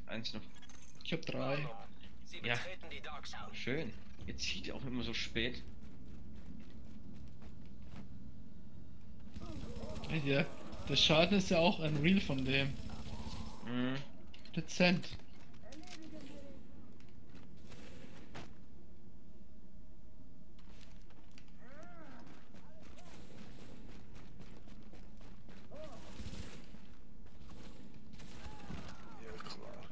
eins noch. Ich hab 3. Ja, schön. Jetzt zieht er auch immer so spät. Ja, der Schaden ist ja auch ein Real von dem. Mhm. Dezent. Ja, klar.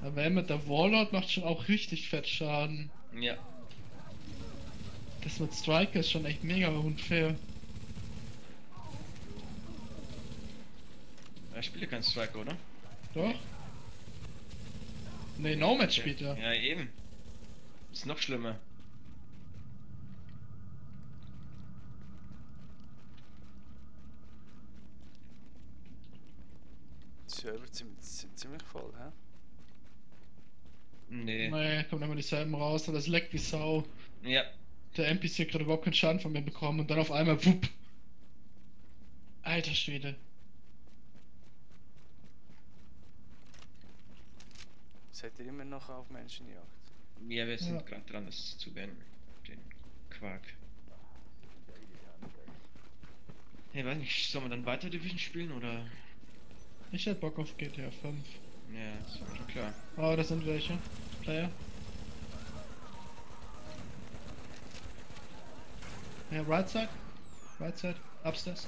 Aber er mit der Warlord macht schon auch richtig fett Schaden. Ja. Das mit Striker ist schon echt mega unfair. Er spielt ja kein Striker, oder? Doch? Ne, Nomad spielt er. Ja, eben. Ist noch schlimmer. Die Server sind ziemlich voll, hä? Nee. Nee, kommt immer dieselben raus, aber das leckt wie Sau. Ja. Der NPC hat gerade überhaupt keinen Schaden von mir bekommen und dann auf einmal wupp. Alter Schwede. Seid ihr immer noch auf Menschenjagd? Ja, wir sind Ja. gerade dran, das zu beenden. Den Quark. Hey, weiß nicht, sollen wir dann weiter Division spielen oder? Ich hätte Bock auf GTA 5. Ja, das war schon klar. Oh, das sind welche. Player. Ja, right side. Right side. Upstairs.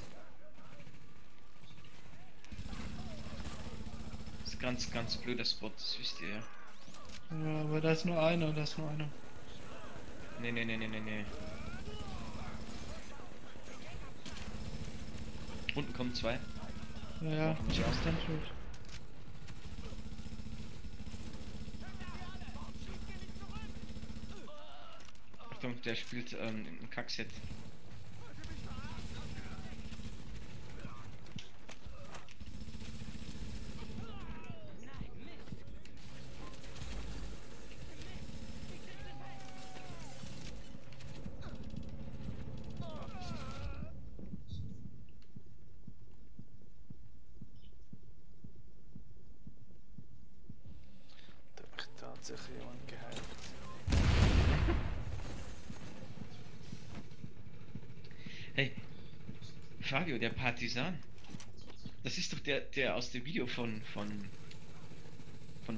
Das ist ganz blöder Spot, das wisst ihr ja. Ja, aber da ist nur einer, da ist nur einer. Nee. Unten kommen zwei. Ja, ja, Machen ich wir hab's auch. dann schuld. Achtung, der spielt ein Kackset. Da hat mich tatsächlich jemand geheilt. Hey, Fabio, der Partisan. Das ist doch der aus dem Video von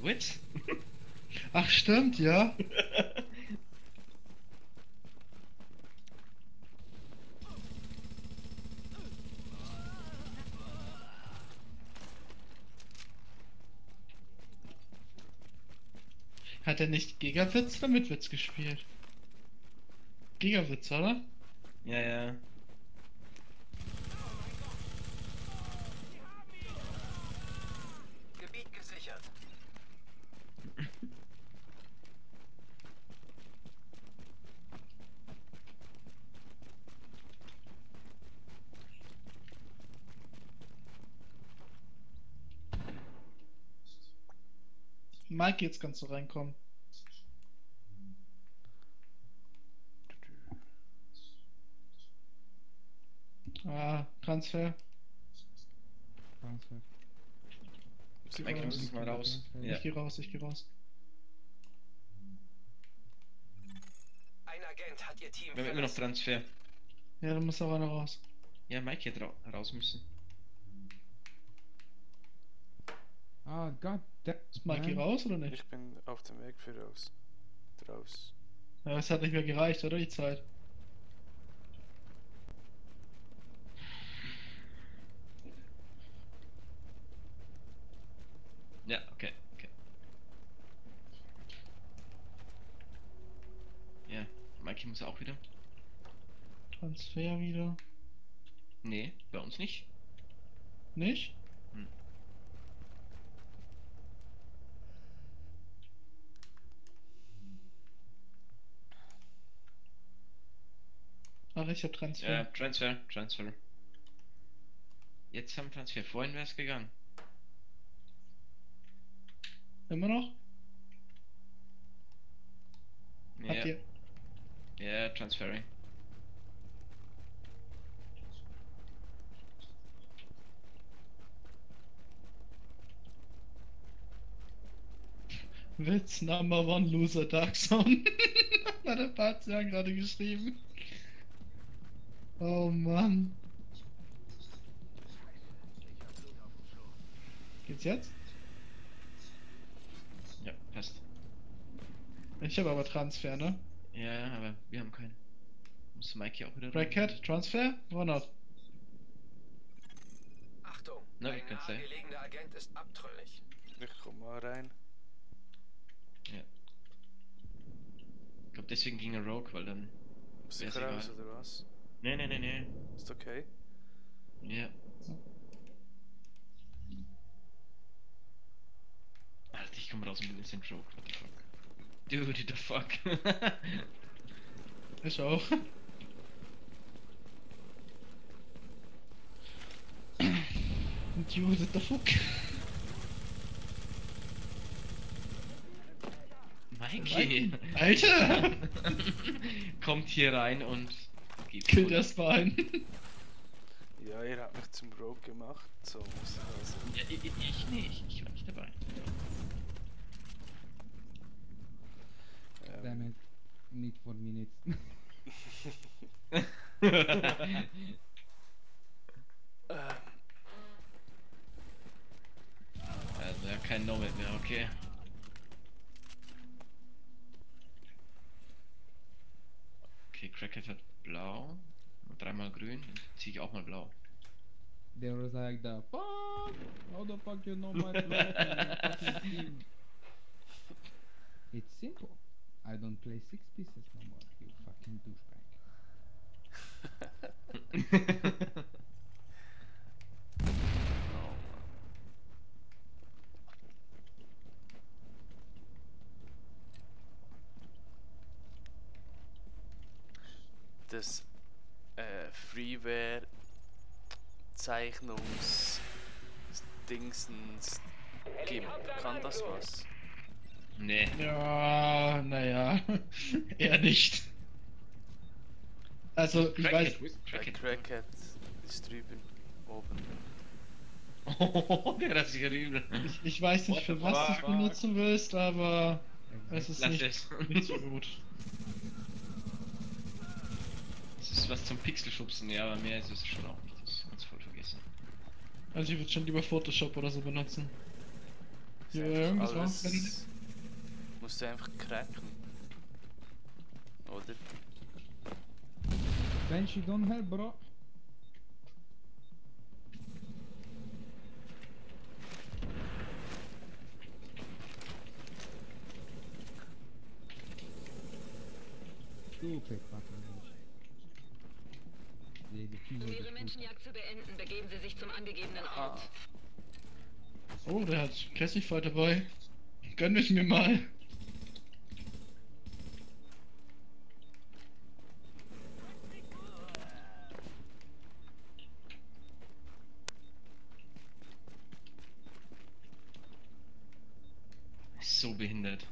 Witz. Ach, stimmt, ja. Hat er nicht Gigawitz oder Mitwitz gespielt? Gigawitz, oder? Ja. Gebiet gesichert. Mike, jetzt kannst du reinkommen. Ah, Transfer. Transfer. Geh Mike, du raus. musst mal raus. Ja. Ich geh raus, ich geh raus. Ein Agent hat ihr Team Wir haben immer noch verlassen. Transfer. Ja, dann muss auch einer raus. Ja, Mike hätte raus müssen. Ah, god damn. Ist Mikey man. raus oder nicht? Ich bin auf dem Weg für raus. Draus. Ja, es hat nicht mehr gereicht, oder? Die Zeit. Ja, okay. Ja, Mikey muss auch wieder. Transfer wieder. Nee, bei uns nicht. Nicht? Hm. Ach, ich hab Transfer. Transfer. Jetzt haben wir Transfer. Vorhin wäre es gegangen. Immer noch? Ja, Habt ihr? ja, transferring. Witz Number One Loser Dark Zone. Hat der Patzer gerade geschrieben. Oh Mann. Geht's jetzt? Ja, passt. Ich habe aber Transfer, ne? Ja, aber wir haben keinen. Muss Mikey auch wieder Bracket, Transfer? Or not? Achtung, Na, ein ich kann's sagen. nahegelegener Agent ist abtrünnig. Ich komm mal rein. Ja. Ich glaube, deswegen ging er Rogue, weil dann. Muss ich Ist raus egal. oder was? Nee. Ist okay? Ja. Alter, ich komm raus und bin instant Rogue. What the fuck? Dude, what the fuck? Ich auch. Und you, what the fuck? Mikey! Alter! Kommt hier rein und geht Killt voll. erst mal einen. Ja, ihr habt mich zum Rogue gemacht. So muss ich also. Ja, ich nicht, ich war nicht dabei. Damn it. Need for minutes. Also ja, kein Nomad mehr, okay. Okay, Crackhead hat blau. Und dreimal grün, dann ziehe ich auch mal blau. They was like the fuck. How the fuck you know my play on your fucking team? It's simple. I don't play 6 pieces no more. You fucking douchebag. Das Freeware Zeichnungsdingsens Gimp, kann das was? Nee. Ja, naja. Eher nicht. Also, ich weiß. Crackhead, wo ist Der Crackhead? Crackhead ist drüben, oben. Oh, der hat sich gerieben. Ich weiß nicht, für was du es benutzen willst, aber es ist Lass nicht, es. nicht so gut. Das ist was zum Pixelschubsen, ja, aber mehr ist es schon auch nicht. Das kannst du voll vergessen. Also ich würde schon lieber Photoshop oder so benutzen. Ist Ja, einfach irgendwas alles- wenn du- Musst du einfach cracken. Oder? Banshee, don't help, bro. Stupid fucking Banshee. Die Fiese Um Ihre des Menschenjagd zu beenden, begeben Sie sich zum angegebenen Ah, Ort. Oh, der hat Classified dabei. Gönn ich mir mal. Ist so behindert.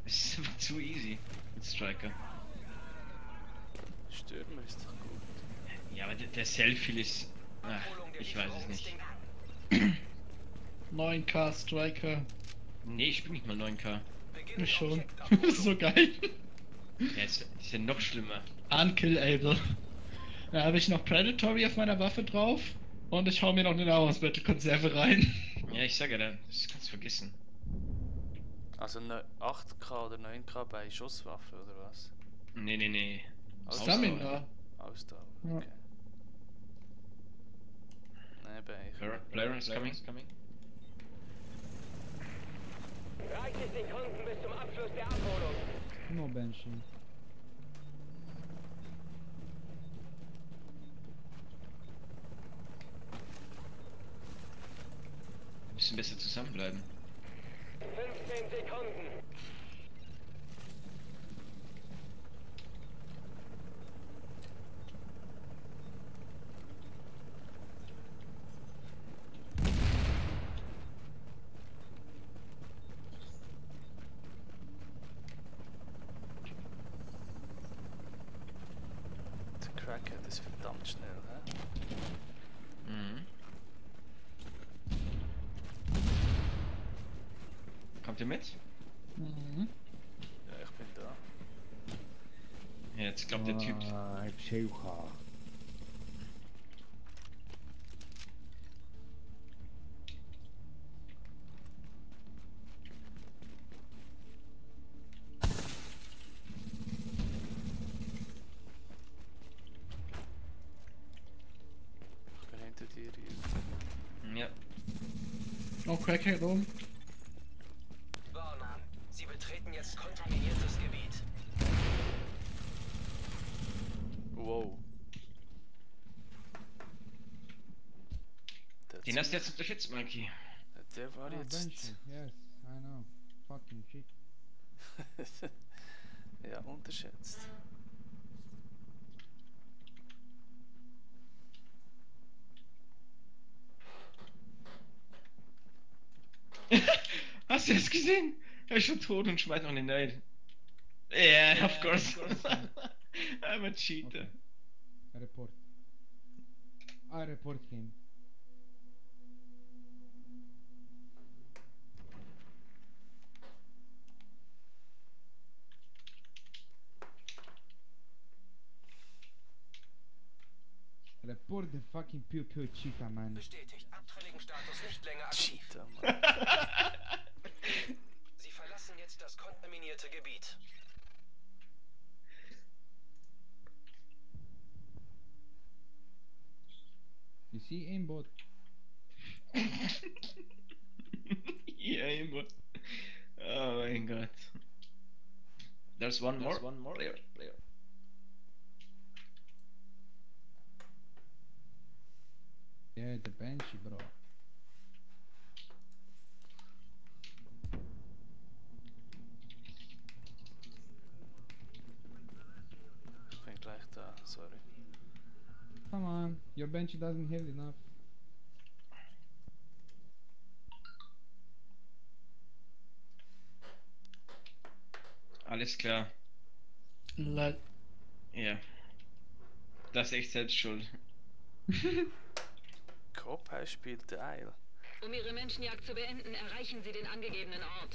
Es ist einfach zu easy mit Striker. Stürmer ist doch gut. Ja, aber der Selfie ist. Ach, ich weiß es nicht. 9K Striker. Nee, ich spiel nicht mal 9K. Ich schon. So geil. Ja, ist ja noch schlimmer. Unkillable. Da habe ich noch Predatory auf meiner Waffe drauf. Und ich hau mir noch eine Nahrungsmittelkonserve rein. Ja, ich sag ja, das kannst du vergessen. Also 8K oder 9K bei Schusswaffe oder was? Nee. Ausdauer. Stamina. Ausdauer, Ja. okay. Nee, bei Player is coming. Reicht es Sekunden bis zum Abschluss der Abholung. No Banshee. Wir müssen besser zusammenbleiben. 15 Sekunden. der Crackhead ist verdammt schnell, hä? Mhm. Kommt ihr mit? Mhm. Ja, ich bin da. Ja, jetzt glaubt der Typ. Psycho. Ich bin hinter dir hier. Ja. Noch Crackhead oben. Warnung. Sie betreten jetzt kontaminiertes Gebiet. Wow. Den hast du jetzt unterschätzt, Mikey. Der war Ah, jetzt. Banshee, yes, I know. Fucking shit. Ja, unterschätzt. Hast du das gesehen? Er ist schon tot und schmeißt noch eine Nade. Yeah, of course. I'm a cheater. Okay. Report. I report him. Report the fucking pure cheetah, man. Bestätigt. Abtrünnigen Status nicht länger aktiv. Cheater, Mann. Sie verlassen jetzt das kontaminierte Gebiet. You see aimbot? Ja, immer. Oh mein Gott. There's one more. Player. Yeah, the Banshee, bro. Ich bin gleich da, sorry. Come on, your Banshee doesn't heal enough. Alles klar. Lol. Ja. Das ist echt selbst schuld. Kopf spielt Teil. Um Ihre Menschenjagd zu beenden, erreichen Sie den angegebenen Ort.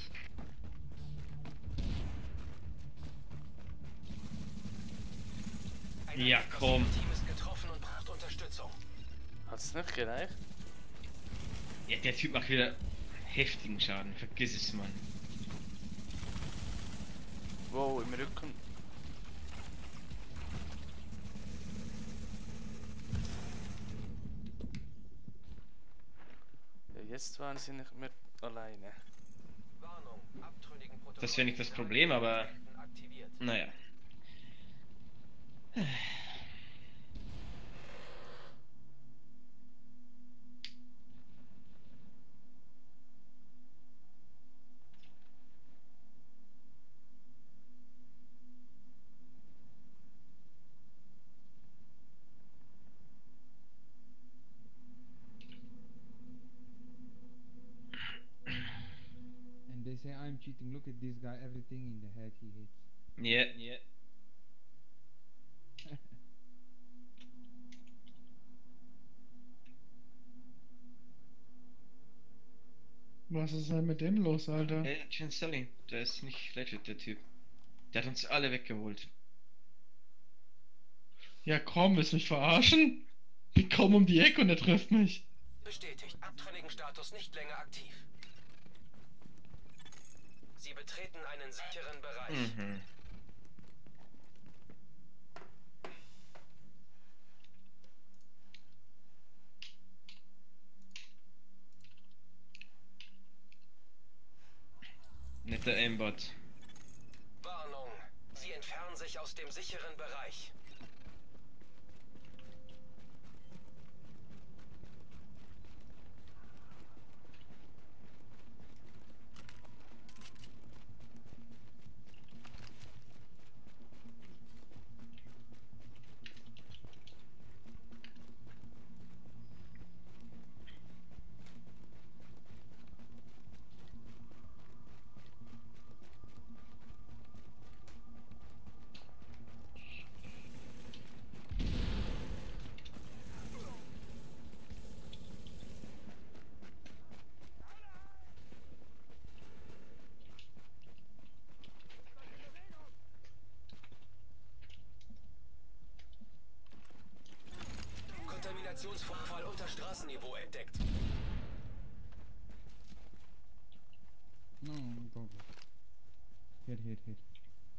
Ein Ja, komm. Team ist getroffen und braucht Unterstützung. Hat's nicht gereicht? Ja, der Typ macht wieder heftigen Schaden. Vergiss es, Mann. Wow, im Rücken. Ja, jetzt waren sie nicht mehr alleine. Warnung. Abtrünnigen Das wäre nicht das Problem, aber aktiviert. naja. And they say I'm cheating. Look at this guy. Everything in the head he hits. Ja. Was ist denn mit dem los, Alter? Hey, Sully, der ist nicht legit, der Typ. Der hat uns alle weggeholt. Ja komm, willst du mich verarschen? Ich komm um die Ecke und er trifft mich. Bestätigt. Abtrünnigen Status nicht länger aktiv. Sie betreten einen sicheren Bereich. Mhm. Netter Aimbot. Warnung. Sie entfernen sich aus dem sicheren Bereich. Kontaminationsvorfall unter Straßenniveau entdeckt. No, go. Here.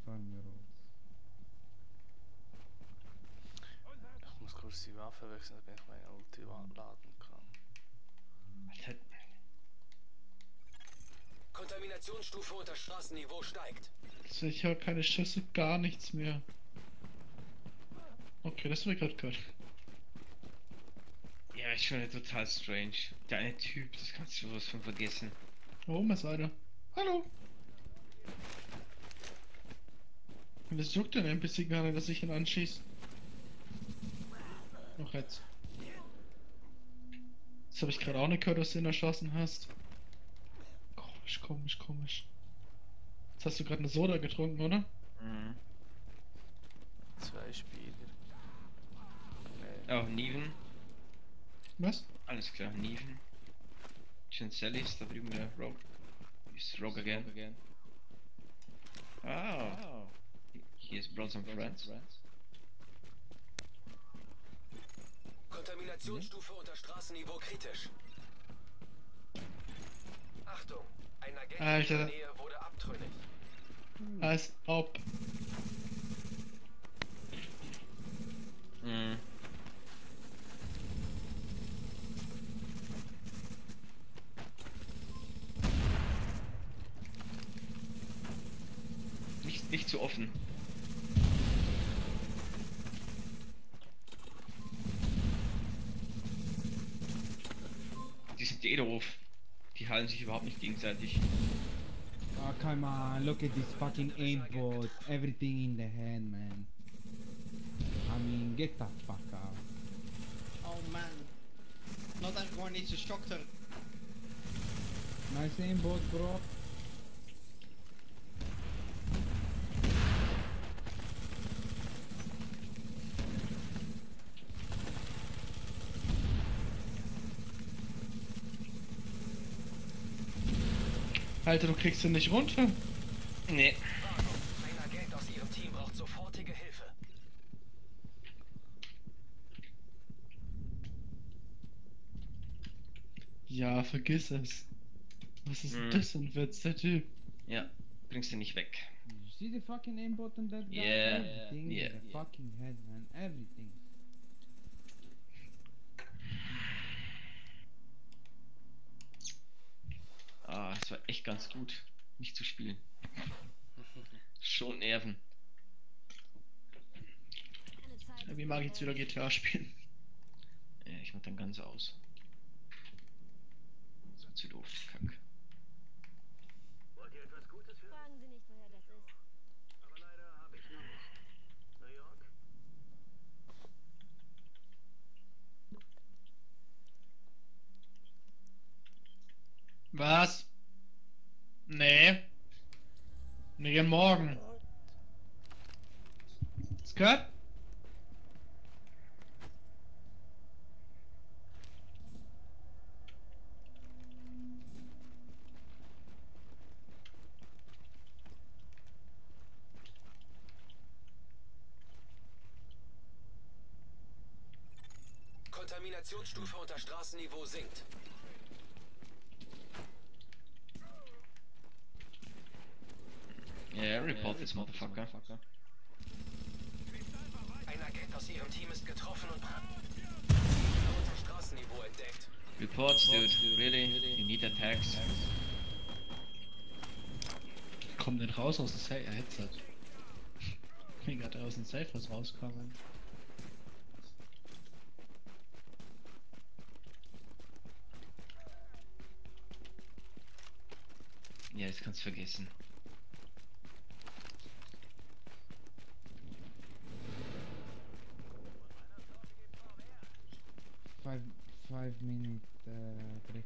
Farm your roads. Ich muss kurz die Waffe wechseln, damit ich meine Ulti laden kann. Alter, Kontaminationsstufe unter Straßenniveau steigt. Also ich habe keine Schüsse, gar nichts mehr. Okay, das war gerade gut. ja, ist schon total strange. Der eine Typ, das kannst du sowas von vergessen. Da oben ist einer. Hallo! Und das juckt den NPC gar nicht, dass ich ihn anschieße. Noch jetzt. Jetzt habe ich gerade auch nicht gehört, dass du ihn erschossen hast. Komisch. Jetzt hast du gerade eine Soda getrunken, oder? Mhm. 2 Spieler. Nee. Oh, Neven. Was? Alles klar, Neven. Chancelis, da drüben der Rogue. Ist Rogue again. Oh. He has brought some friends. Kontaminationsstufe unter Straßenniveau kritisch. Achtung, ein Agent in Alter. der Nähe wurde abtrünnig. Als ob. Mhm. Nicht zu offen. Die sind eh doof. Die halten sich überhaupt nicht gegenseitig. Oh, come on, look at this fucking aimbot. Everything in the hand, man. I mean, get the fuck out. Oh man. Not everyone needs a shocker. Nice aimbot, bro. Alter, du kriegst ihn nicht runter. Nee. Ein Agent aus ihrem Team braucht sofortige Hilfe. Ja, vergiss es. Was ist Mhm. das denn für ein Typ? Ja, bringst du nicht weg. Did you see the fucking aimbot on that guy? Yeah, Everything yeah. in the fucking head, man. Everything. Ah, es war echt ganz gut, nicht zu spielen. Schon Nerven. Wie mag ich jetzt wieder GTA spielen? Ja, ich mach dann ganz aus. Das war zu doof, Kack. Wollt ihr etwas Gutes hören? Fragen Sie nicht, woher das ist. Aber leider habe ich noch nicht. New York? Was? Nee. Nee, morgen. Ist gehört? Kontaminationsstufe unter Straßenniveau sinkt. Ja, report this motherfucker. Ein Agent aus ihrem Team ist getroffen und unter Straßenniveau entdeckt. Reports, dude. Really? You need attacks. Komm denn raus aus dem Safe. Headset. Wie gerade aus dem Safe was rauskommen. Ja, das kannst du vergessen. Five minute break.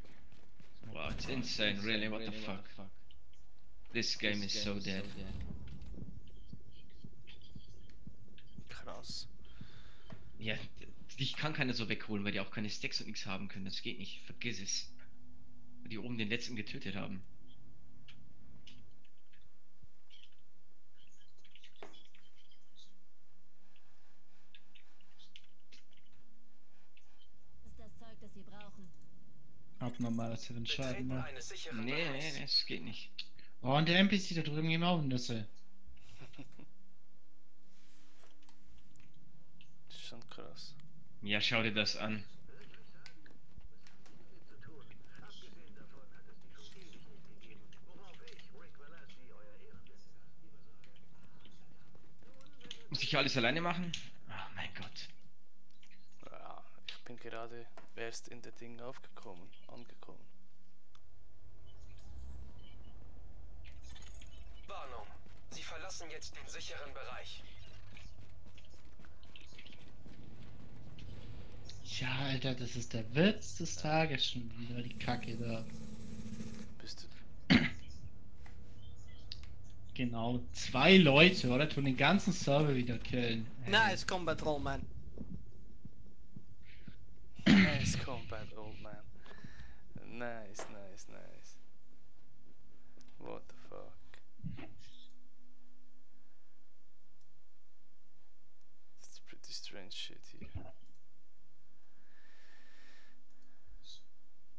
Wow, it's insane, really, what the fuck? This game is so dead. Krass. Ja, dich kann keiner so wegholen, weil die auch keine Stacks und nichts haben können. Das geht nicht, vergiss es. Weil die oben den letzten getötet haben. abnormal, als wenn Schaden Betreten macht. eines sicheren Nee, Bereichs. es geht nicht. Oh, und der NPC da drüben geht mir auf Nüsse. Das ist schon krass. Ja, schau dir das an. Muss ich alles alleine machen? Oh mein Gott. Ja, ich bin gerade erst in der Ding angekommen. Warnung. Sie verlassen jetzt den sicheren Bereich. Ja, Alter, das ist der Witz des Tages schon wieder, die Kacke da. Bist du. Genau, 2 Leute, oder? Tun den ganzen Server wieder killen. Nice combat roll, man. Nice combat, old man. Nice. What the fuck? It's pretty strange shit here.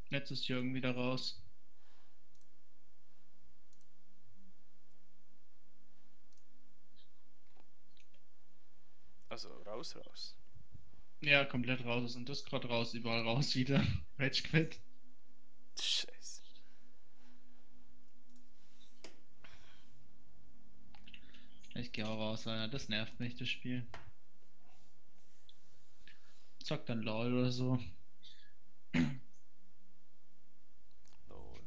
Jetzt ist Jürgen wieder raus. Also raus. Ja, komplett raus aus dem Discord raus, überall raus wieder. Rage quit. Scheiße. Ich gehe auch raus, Alter. Das nervt mich, das Spiel. Zock dann LOL oder so. Lol.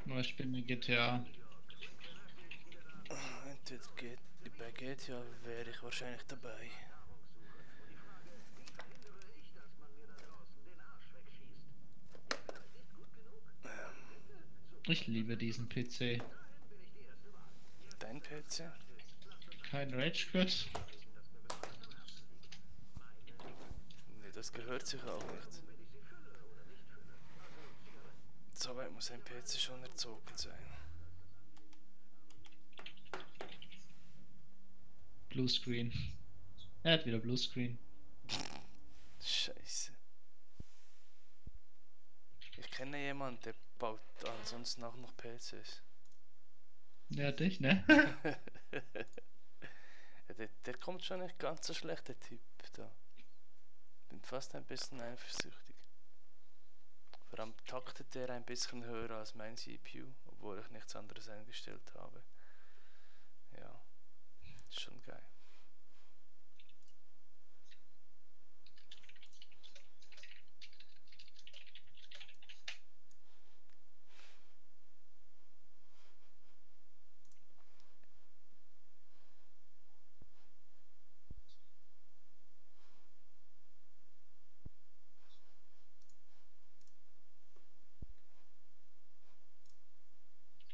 Nur ich spiele mir GTA. Bei GTA wäre ich wahrscheinlich dabei. Ich liebe diesen PC. Dein PC? Kein Rage quit. Nee, das gehört sich auch nicht. So weit muss ein PC schon erzogen sein. Bluescreen. Er hat wieder Bluescreen. Scheiße. Ich kenne jemanden, der baut ansonsten auch noch PCs. Ja, dich, ne? Ja, der kommt schon nicht ganz so schlecht, der Typ da. Bin fast ein bisschen eifersüchtig. Vor allem taktet der ein bisschen höher als mein CPU, obwohl ich nichts anderes eingestellt habe. Ja, ist schon geil.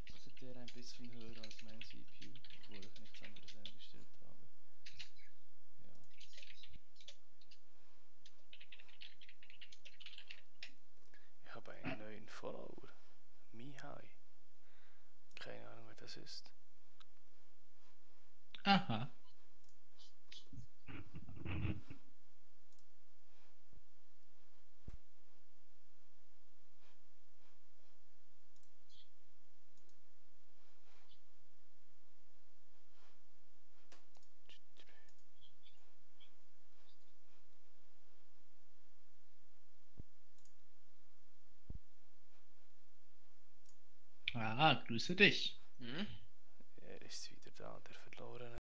Taktet der ein bisschen höher als mein CPU, obwohl ich nichts anderes eingestellt habe. Ja. Ich habe einen neuen Follower. Mihai. Keine Ahnung, wer das ist. Aha. Ah, grüße dich. Hm? Er ist